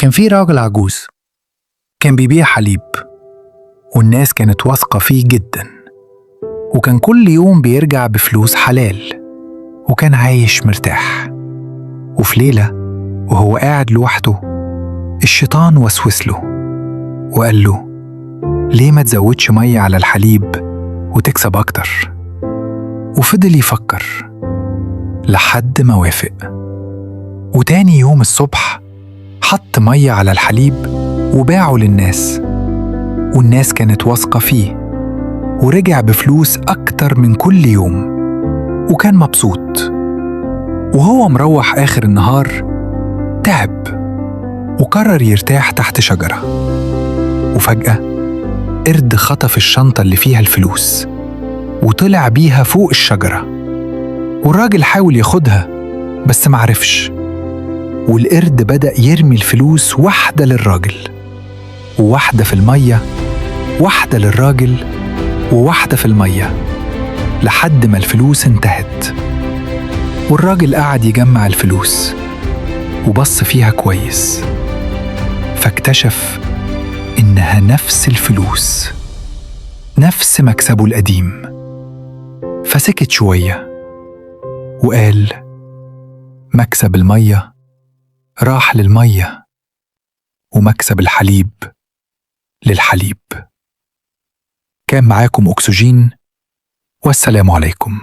كان في راجل عجوز كان بيبيع حليب، والناس كانت واثقة فيه جدا، وكان كل يوم بيرجع بفلوس حلال، وكان عايش مرتاح. وفي ليلة وهو قاعد لوحده، الشيطان وسوس له وقال له: ليه ما تزودش مية على الحليب وتكسب أكتر؟ وفضل يفكر لحد ما وافق. وتاني يوم الصبح حط مية على الحليب وباعه للناس، والناس كانت واثقة فيه، ورجع بفلوس أكتر من كل يوم، وكان مبسوط. وهو مروح آخر النهار تعب وقرر يرتاح تحت شجرة، وفجأة قرد خطف الشنطة اللي فيها الفلوس وطلع بيها فوق الشجرة، والراجل حاول ياخدها بس معرفش، والقرد بدأ يرمي الفلوس واحدة للراجل وواحدة في المية، واحدة للراجل وواحدة في المية، لحد ما الفلوس انتهت. والراجل قعد يجمع الفلوس وبص فيها كويس، فاكتشف إنها نفس الفلوس، نفس مكسبه القديم. فسكت شوية وقال: مكسب المية راح للمية، ومكسب الحليب للحليب. كان معاكم أكسجين، والسلام عليكم.